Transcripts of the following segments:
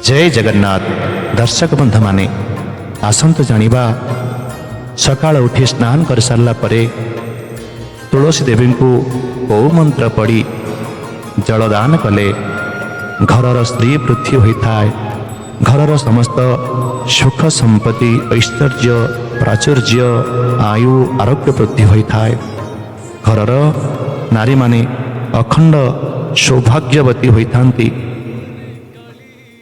ଜୟ ଜଗନ୍ନାଥ। ଦର୍ଶକ ବନ୍ଧୁମାନେ, ଆସନ୍ତୁ ଜାଣିବା, ସକାଳ ଉଠି ସ୍ନାନ କରିସାରିଲା ପରେ ତୁଳସୀ ଦେବୀଙ୍କୁ କେଉଁ ମନ୍ତ୍ର ପଢ଼ି ଜଳଦାନ କଲେ ଘରର ଶ୍ରୀ ବୃଦ୍ଧି ହୋଇଥାଏ, ଘରର ସମସ୍ତ ସୁଖ ସମ୍ପତ୍ତି, ଐଶ୍ୱର୍ଯ୍ୟ, ପ୍ରାଚୁର୍ଯ୍ୟ, ଆୟୁ, ଆରୋଗ୍ୟ ବୃଦ୍ଧି ହୋଇଥାଏ, ଘରର ନାରୀମାନେ ଅଖଣ୍ଡ ସୌଭାଗ୍ୟବତୀ ହୋଇଥାନ୍ତି।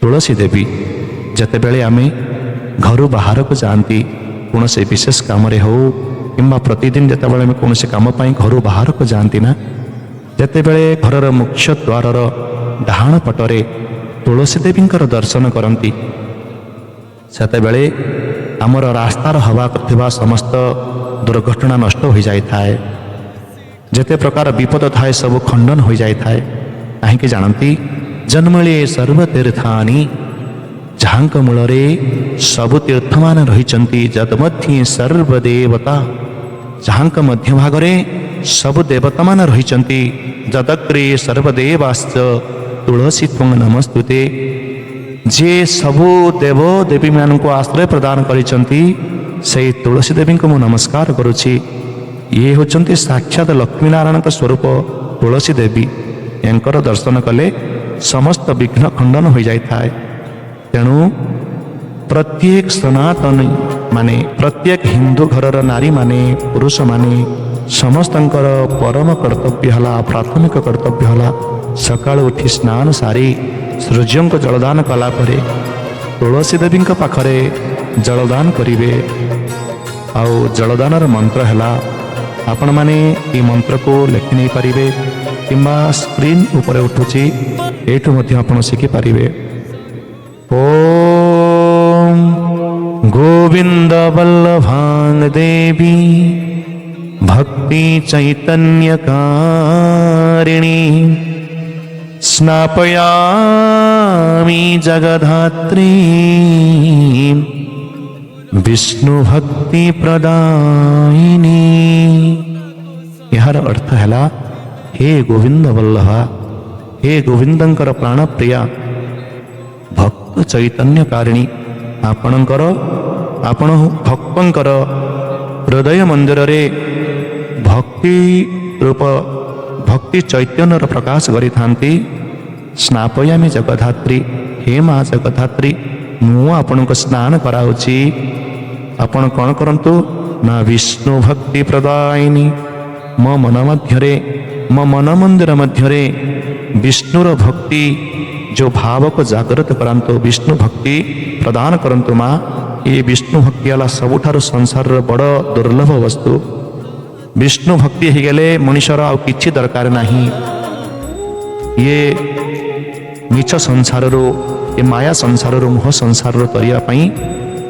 ତୁଳସୀ ଦେବୀ, ଯେତେବେଳେ ଆମେ ଘରୁ ବାହାରକୁ ଯାଆନ୍ତି, କୌଣସି ବିଶେଷ କାମରେ ହେଉ କିମ୍ବା ପ୍ରତିଦିନ ଯେତେବେଳେ ଆମେ କୌଣସି କାମ ପାଇଁ ଘରୁ ବାହାରକୁ ଯାଆନ୍ତି ନା, ଯେତେବେଳେ ଘରର ମୁଖ୍ୟ ଦ୍ୱାରର ଡାହାଣ ପଟରେ ତୁଳସୀ ଦେବୀଙ୍କର ଦର୍ଶନ କରନ୍ତି, ସେତେବେଳେ ଆମର ରାସ୍ତାର ହେବାକୁ ଥିବା ସମସ୍ତ ଦୁର୍ଘଟଣା ନଷ୍ଟ ହୋଇଯାଇଥାଏ। ଯେତେ ପ୍ରକାର ବିପଦ ଥାଏ, ସବୁ ଖଣ୍ଡନ ହୋଇଯାଇଥାଏ। କାହିଁକି ଜାଣନ୍ତି? ଯନ୍ମୂଳେ ସର୍ବତୀର୍ଥାନି, ଯାହାଙ୍କ ମୂଳରେ ସବୁ ତୀର୍ଥମାନ ରହିଛନ୍ତି, ଯନ୍ମଧ୍ୟେ ସର୍ବଦେବତା, ଯାହାଙ୍କ ମଧ୍ୟ ଭାଗରେ ସବୁ ଦେବତାମାନ ରହିଛନ୍ତି, ଯଦଗ୍ରେ ସର୍ବଦେବାଶ୍ଚ ତୁଳସୀ ତ୍ୱଂ ନମସ୍ତୁତେ, ଯିଏ ସବୁ ଦେବ ଦେବୀମାନଙ୍କୁ ଆଶ୍ରୟ ପ୍ରଦାନ କରିଛନ୍ତି, ସେଇ ତୁଳସୀ ଦେବୀଙ୍କୁ ମୁଁ ନମସ୍କାର କରୁଛି। ଇଏ ହେଉଛନ୍ତି ସାକ୍ଷାତ ଲକ୍ଷ୍ମୀନାରାୟଣଙ୍କ ସ୍ୱରୂପ ତୁଳସୀ ଦେବୀ। ୟାଙ୍କର ଦର୍ଶନ କଲେ ସମସ୍ତ ବିଘ୍ନ ଖଣ୍ଡନ ହୋଇଯାଇଥାଏ। ତେଣୁ ପ୍ରତ୍ୟେକ ସନାତନୀ ମାନେ, ପ୍ରତ୍ୟେକ ହିନ୍ଦୁ ଘରର ନାରୀମାନେ, ପୁରୁଷମାନେ, ସମସ୍ତଙ୍କର ପରମ କର୍ତ୍ତବ୍ୟ ହେଲା, ପ୍ରାଥମିକ କର୍ତ୍ତବ୍ୟ ହେଲା, ସକାଳୁ ଉଠି ସ୍ନାନ ସାରି ସୂର୍ଯ୍ୟଙ୍କୁ ଜଳଦାନ କଲା ପରେ ତୁଳସୀ ଦେବୀଙ୍କ ପାଖରେ ଜଳଦାନ କରିବେ। ଆଉ ଜଳଦାନର ମନ୍ତ୍ର ହେଲା, ଆପଣମାନେ ଏହି ମନ୍ତ୍ରକୁ ଲେଖି ନେଇପାରିବେ କିମ୍ବା ସ୍କ୍ରିନ୍ ଉପରେ ଉଠୁଛି, ଏଇଠୁ ମଧ୍ୟ ଆପଣ ଶିଖିପାରିବେ। ଓମ୍ ଗୋବିନ୍ଦ ବଲ୍ଲଭାଂ ଦେବୀ ଭକ୍ତି ଚୈତନ୍ୟକାରିଣୀ ସ୍ନାପୟାମି ଜଗଦ୍ଧାତ୍ରୀ ବିଷ୍ଣୁ ଭକ୍ତି ପ୍ରଦାୟିନୀ। ଏହାର ଅର୍ଥ ହେଲା, ହେ ଗୋବିନ୍ଦ ବଲ୍ଲଭା, ହେ ଗୋବିନ୍ଦଙ୍କର ପ୍ରାଣପ୍ରିୟା, ଭକ୍ତ ଚୈତନ୍ୟକାରିଣୀ, ଆପଣ ଭକ୍ତଙ୍କର ହୃଦୟ ମନ୍ଦିରରେ ଭକ୍ତି ରୂପ ଭକ୍ତି ଚୈତନ୍ୟର ପ୍ରକାଶ କରିଥାନ୍ତି। ସ୍ନାପୟାମି ଜଗଦ୍ଧାତ୍ରୀ, ହେ ମା ଜଗଦ୍ଧାତ୍ରୀ, ମୁଁ ଆପଣଙ୍କୁ ସ୍ନାନ କରାଉଛି। ଆପଣ କ'ଣ କରନ୍ତୁ ନା, ବିଷ୍ଣୁ ଭକ୍ତି ପ୍ରଦାୟିନୀ, ମୋ ମନ ମଧ୍ୟରେ, ମୋ ମନ ମନ୍ଦିର ମଧ୍ୟରେ ବିଷ୍ଣୁର ଭକ୍ତି ଯେଉଁ ଭାବକୁ ଜାଗ୍ରତ କରାନ୍ତୁ, ବିଷ୍ଣୁ ଭକ୍ତି ପ୍ରଦାନ କରନ୍ତୁ ମା। ଏ ବିଷ୍ଣୁ ଭକ୍ତି ହେଲା ସବୁଠାରୁ ସଂସାରର ବଡ଼ ଦୁର୍ଲଭ ବସ୍ତୁ। ବିଷ୍ଣୁ ଭକ୍ତି ହେଇଗଲେ ମଣିଷର ଆଉ କିଛି ଦରକାର ନାହିଁ। ଇଏ ମିଛ ସଂସାରରୁ, ଏ ମାୟା ସଂସାରରୁ, ମୋହ ସଂସାରରୁ ତରିବା ପାଇଁ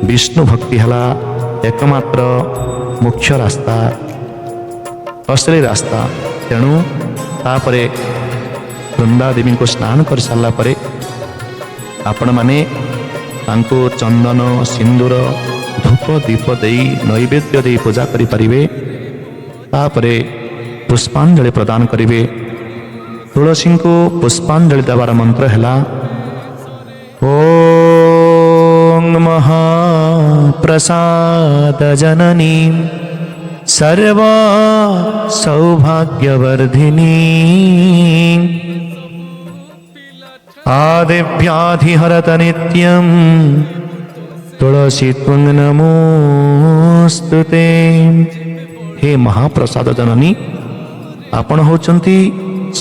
ବିଷ୍ଣୁ ଭକ୍ତି ହେଲା ଏକମାତ୍ର ମୁଖ୍ୟ ରାସ୍ତା, ଅସଲି ରାସ୍ତା। ତେଣୁ ତାପରେ ବୃନ୍ଦା ଦେବୀଙ୍କୁ ସ୍ନାନ କରିସାରିଲା ପରେ ଆପଣମାନେ ତାଙ୍କୁ ଚନ୍ଦନ, ସିନ୍ଦୁର, ଧୂପ, ଦୀପ ଦେଇ, ନୈବେଦ୍ୟ ଦେଇ ପୂଜା କରିପାରିବେ। ତାପରେ ପୁଷ୍ପାଞ୍ଜଳି ପ୍ରଦାନ କରିବେ। ତୁଳସୀଙ୍କୁ ପୁଷ୍ପାଞ୍ଜଳି ଦେବାର ମନ୍ତ୍ର ହେଲା, ଓଁ ମହାପ୍ରସାଦ ଜନନୀ ସର୍ବ ସୌଭାଗ୍ୟବର୍ଦ୍ଧିନୀ ଆଦିବ୍ୟାଧିହରତ ନିତ୍ୟಂ ତୁଳସୀ ତ୍ୱଂ ନମୋସ୍ତୁତେ। ହେ ମହାପ୍ରସାଦ ଜନନୀ, ଆପଣ ହେଉଛନ୍ତି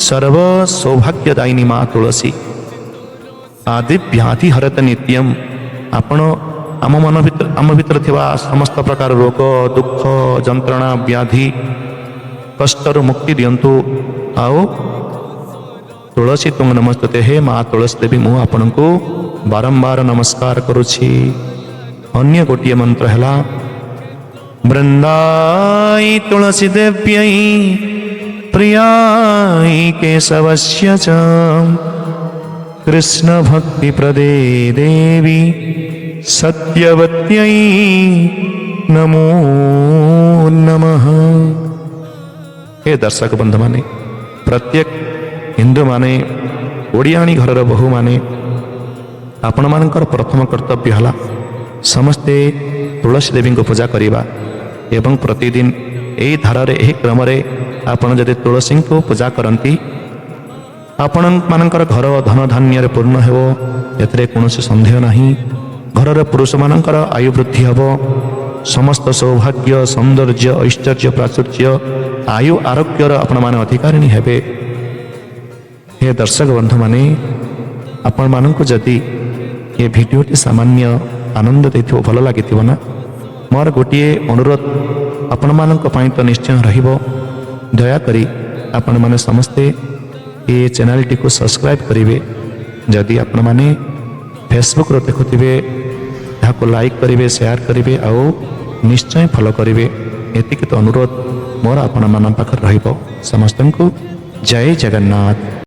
ସର୍ବ ସୌଭାଗ୍ୟଦାୟିନୀ ମା ତୁଳସୀ। ଆଦି ବ୍ୟାଧି ହରତ ନିତ୍ୟମ, ଆପଣ ଆମ ମନ ଭିତରେ, ଆମ ଭିତରେ ଥିବା ସମସ୍ତ ପ୍ରକାର ରୋଗ, ଦୁଃଖ, ଯନ୍ତ୍ରଣା, ବ୍ୟାଧି, କଷ୍ଟରୁ ମୁକ୍ତି ଦିଅନ୍ତୁ। ଆଉ ତୁଳସୀ ତ୍ୱଂ ନମସ୍ତୁତେ, ହେ ମା ତୁଳସୀ ଦେବୀ, ମୁଁ ଆପଣଙ୍କୁ ବାରମ୍ବାର ନମସ୍କାର କରୁଛି। ଅନ୍ୟ ଗୋଟିଏ ମନ୍ତ୍ର ହେଲା, ବୃନ୍ଦାଇ ତୁଳସୀ ଦେବ୍ୟೈ ପ୍ରିୟାଇ କେଶବସ୍ୟ ଚ କୃଷ୍ଣ ଭକ୍ତି ପ୍ରଦେ ଦେବୀ ସତ୍ୟବତ୍ୟೈ ନମୋ ନମଃ। ହେ ଦର୍ଶକ ବନ୍ଧୁମାନେ, ପ୍ରତ୍ୟେକ ହିନ୍ଦୁମାନେ, ଓଡ଼ିଆଣୀ ଘରର ବୋହୂମାନେ ଆପଣମାନଙ୍କର ପ୍ରଥମ କର୍ତ୍ତବ୍ୟ ହେଲା ସମସ୍ତେ ତୁଳସୀ ଦେବୀଙ୍କୁ ପୂଜା କରିବା ଏବଂ ପ୍ରତିଦିନ ଏହି ଧାରାରେ, ଏହି କ୍ରମରେ ଆପଣ ଯଦି ତୁଳସୀଙ୍କୁ ପୂଜା କରନ୍ତି, ଆପଣମାନଙ୍କର ଘର ଧନ ଧାନ୍ୟରେ ପୂର୍ଣ୍ଣ ହେବ, ଏଥିରେ କୌଣସି ସନ୍ଦେହ ନାହିଁ। ଘରର ପୁରୁଷମାନଙ୍କର ଆୟୁ ବୃଦ୍ଧି ହେବ। ସମସ୍ତ ସୌଭାଗ୍ୟ, ସୌନ୍ଦର୍ଯ୍ୟ, ଐଶ୍ୱର୍ଯ୍ୟ, ପ୍ରାଚୁର୍ଯ୍ୟ, ଆୟୁ, ଆରୋଗ୍ୟର ଆପଣମାନେ ଅଧିକାରିଣୀ ହେବେ। ହେ ଦର୍ଶକ ବନ୍ଧୁମାନେ, ଆପଣମାନଙ୍କୁ ଯଦି ଏ ଭିଡ଼ିଓଟି ସାମାନ୍ୟ ଆନନ୍ଦ ଦେଇଥିବ, ଭଲ ଲାଗିଥିବ ନା, ମୋର ଗୋଟିଏ ଅନୁରୋଧ ଆପଣମାନଙ୍କ ପାଇଁ ତ ନିଶ୍ଚୟ ରହିବ। ଦୟାକରି ଆପଣମାନେ ସମସ୍ତେ ଏ ଚ୍ୟାନେଲଟିକୁ ସବସ୍କ୍ରାଇବ୍ କରିବେ। ଯଦି ଆପଣମାନେ ଫେସବୁକ୍ରେ ଦେଖୁଥିବେ, ଏହାକୁ ଲାଇକ୍ କରିବେ, ସେୟାର କରିବେ ଆଉ ନିଶ୍ଚୟ ଫଲୋ କରିବେ। ଏତିକି ତ ଅନୁରୋଧ ମୋର ଆପଣମାନଙ୍କ ପାଖରେ ରହିବ। ସମସ୍ତଙ୍କୁ ଜୟ ଜଗନ୍ନାଥ।